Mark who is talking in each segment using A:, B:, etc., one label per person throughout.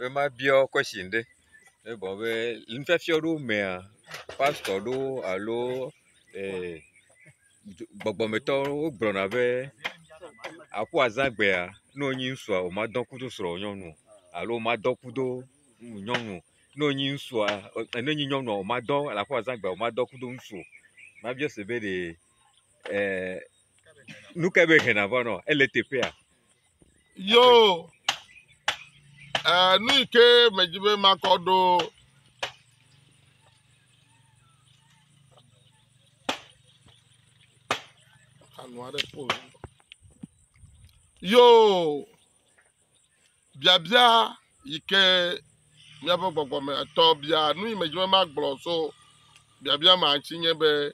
A: Be mabiɔ question ɖe. Ebɔ be nufiafia ɖewo mea, pastor ɖewo alo gbɔgbɔmetɔwo wogblɔna be aƒu azãgbea ne wonyi ŋutsua womadɔ kudo srɔ̃wò nyɔnu o alo womadɔ kudo nyɔnu o. Ne wonyi ŋutsua ne enyi nyɔnua womadɔ le aƒu azãgbea womadɔ kudo ŋutsu o. Mabiɔ se be ɖe nu kae be hena va nɔ ele teƒea?
B: Yo, nu yi ke medzi be makɔ ɖo anu aɖe ƒo. Yo, biabia yi ke míaƒe gbɔgbɔmetɔ bia nu yi medzi be magblɔ so biabia ma ŋuti nye be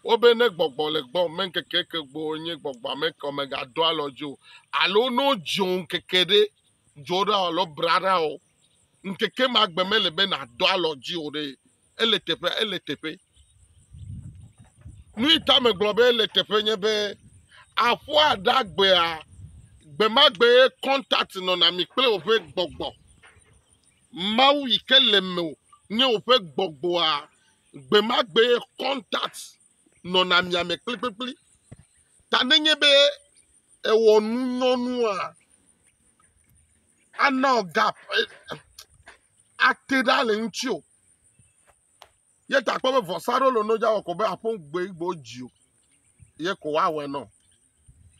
B: Wobe ne gbɔgbɔ le gbɔ me ŋkeke ke gbɔ nye gbɔgbɔa me ke megadɔ alɔ dzi o alo ne wodzo ŋkeke ɖe dzo ɖa alo bra ɖa o ŋkeke ma gbe mele be nàdɔ alɔ dzi o ɖe ele teƒe ele teƒe. Nu yi ta megblɔ be ele teƒe nye be aƒua ɖagbea gbemagbe contact nɔna mi kple woƒe gbɔgbɔ. Mawu yi ke le mewò nye woƒe gbɔgbɔa Gbemagbe contact nɔna mia me kplikplikpli. Ta nenye be ewɔ nu nyɔnua, ana wò gap ate ɖa le ŋutiwò. Ye ta kpɔ be vɔsa ɖewo le ne wodza wɔ ko be aƒe gbe gbe wodzi o ye ko woawɔe nɔ.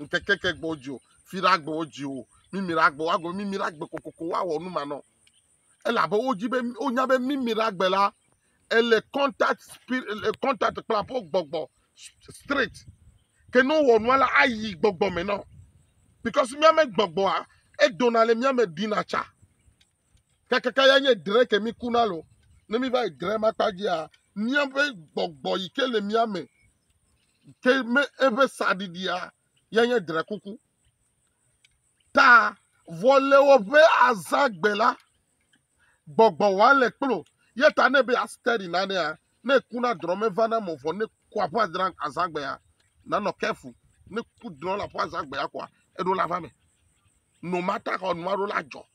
B: Ŋkeke ke gbe wodzi o, fiɖagbe wodzi o, mimiɖagbe woagblɔ mimiɖagbe kokoko woawɔ nu ma nɔ. Elabe wodzi be wonya be mimiɖagbe la ele contact spirit ele contact kple aƒe gbɔgbɔ straight ke ne wowɔ nua la ayi gbɔgbɔ me nɔ because míame gbɔgbɔa edona le míame ɖina tsa kakaka ya nye dre ke mi kuna lo ne mi va yi dre ma kpa dzia míaƒe gbɔgbɔ yi ke le míame ke me eƒe saɖiɖia ya nye dre kuku ta vɔ le woƒe azãgbe la Gbɔgbɔ wa le kplo. Ye ta ne be ya steady nanea, ne ku na drɔ me va na mo vɔ ne ku aƒe azã azãgbea, na nɔ careful. Ne ku drɔ le aƒe azãgbea koa, eɖo la va me. No matter how nua ɖo la dzɔ.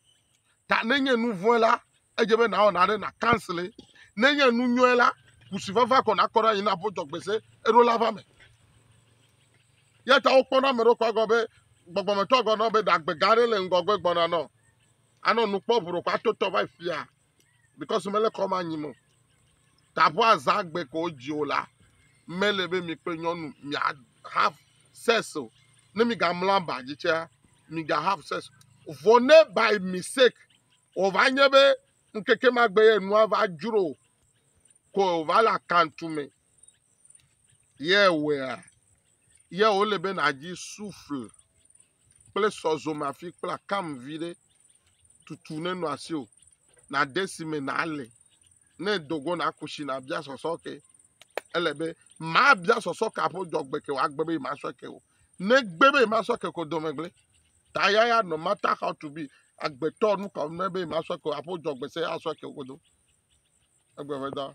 B: Ta ne nye nu vɔe la, edze be nawɔ naɖe na cancel. Ne nye nu nyɔe la, kusi vava kɔ nakɔ ɖe anyi na aƒe dzɔgbese, eɖo la va me. Ye ta wokpɔna ame ɖokui gɔ be gbɔgbɔmetɔ gɔ nɔ be ɖagbe gã ɖe le ŋgɔgbe gbɔna nɔ. Anɔ nu kpɔ ʋu ɖokɔ ato tɔ va yi fia because mele kɔ ma nyi mo. Taƒo azã gbe ko dzi o la mele be mi kple nyɔnu mia have sex o. Ne mi ga mlɔ aba dzi tsea mi ga have sex. Vɔ ne by mistake o va nye be ŋkeke ma gbe ye nua va dzro ko va le akantu me ye wea ye wole be na dzi souffle kple sɔzomafi kple akam viɖe tutu nenɔ asiwò, nàde si me nàle. Ne èdo go nàku tsi nàbia sɔsɔ ke. Ele be mabia sɔsɔ ke aƒe dzɔgbe ke wòagbe be yemasɔe ke o. Ne egbe be yemasɔe ke ko dome gblẽ. Ta ya ya no matter how to be agbetɔ nu ka ne be yemasɔe ke o aƒe dzɔgbe se asɔe ke o godo. Egbe ƒe dɔ.